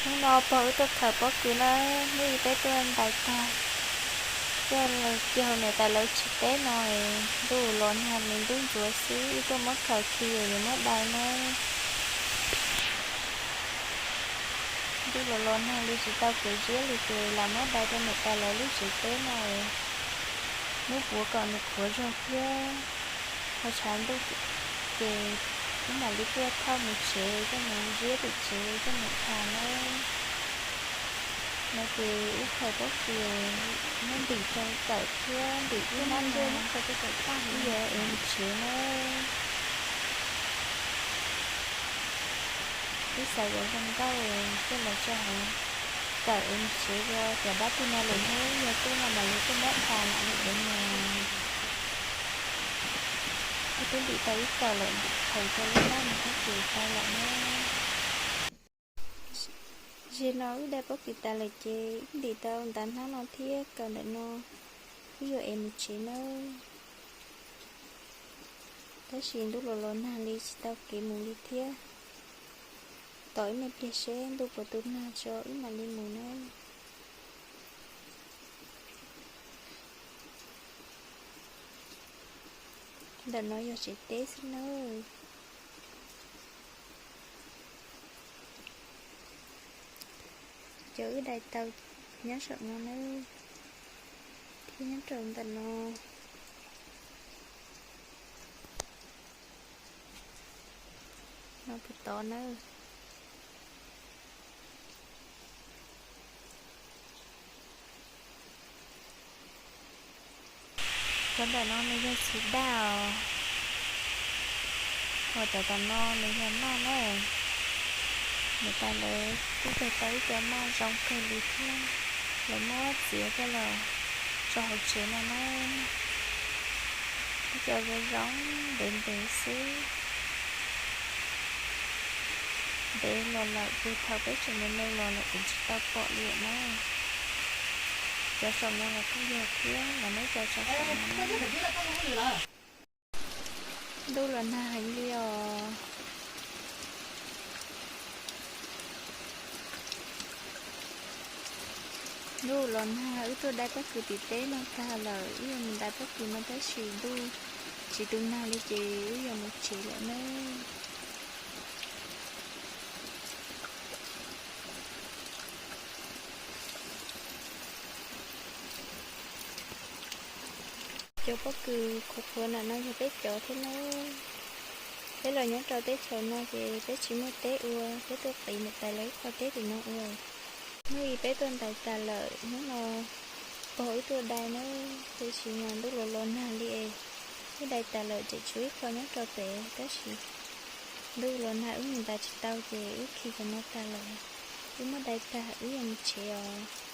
Hnub no pog wb tuaj khaws pob kws na, hnub ib peb tuaj ntais tag, tuaj kiag hauv niam tais lawv tsev teb no, ntuj los nag li ntub ntsuav xwb, wb tuaj muab khaws khi es yuav muab dai na. Ntuj los los nag li tsis tau kev ziab li ces lam muab dai rau niam tais lawv lub tsev teb no, hnub puav kom nws qhuav zog thiab ho tshav ntuj ces wb mam li tuaj thauj mus tsev coj mus ziab tim tsev coj mus tham na. No ces wb khaws pob kws muab ntim rau kawm thiab ntim ib nab no, wb yuav ev mus tsev na. Wb xav yuav zoo nkauj coj los tso hauv kawm ev mus tsev, cov dab tug no lwm hnub yog tuaj no mam li tuaj muab dai mam li ev mus. Wb twb ntim tau ib kawm lawm, ntim khaws rau lub hnab no thiab ces tau lawm na. Zaum no wb dai pob kws tas lawm ces wb ntim tau ntav hnab no thiab kawm ntawm no, wb yuav ev mus tsev nawb. Tab sis ntuj los los nag li tsis tau kev mus li thiab. Tos ib me pliag seb ntuj puas tu nag tso wb mam li mus nawb. Ntawm no yog tsev teb xwb nawb. Cov wb dai tau nyob saum no nawb, thiab nyob rau ntawm no, no puag tod nawb. Cov ntawm no nws yog txiv daj os, ho cov tom no nws yog naj na. Niam tais lawv kuj cog tau ib co naj zoo kawg li thiab, lawv muab txiav coj los tso hauv tsev no na. Ib co zoo zoo ntev ntev xwb, ntev los lawm ces thaum peb tseem me me los lawm kuv tsis tau pom li na. Cov saum no los kuj yog thiab, los muab ib co tso saum no. Ntuj los nag heev li os. Ntuj los nag, wb tuaj dai pob kws tim teb no tag lawm, wb yuav mus ntais pob kws no tab sis ntuj tsis tu nag li ces wb yuav mus tsev lawm nawb. Cov pob kws qhuav qhuav ntawm no yog peb cov thiab nawb. Peb los nyob rau teb chaws no ces peb tsis muaj teb ua, peb tuaj qiv niam tais lawv ib qho teb tim no ua. Hnub ib peb tuaj ntais tas lawm, hnub no pog wb tuaj dai nawb, tiam sis mas ntuj los los nag li es wb dai tas lawm tseem tshuav ib qho nyob rau pem, tab sis ntuj los nag wb mus ntais tsis tau ces wb khi cov no tas lawm. Wb muab dai tag wb yuav mus tsev os.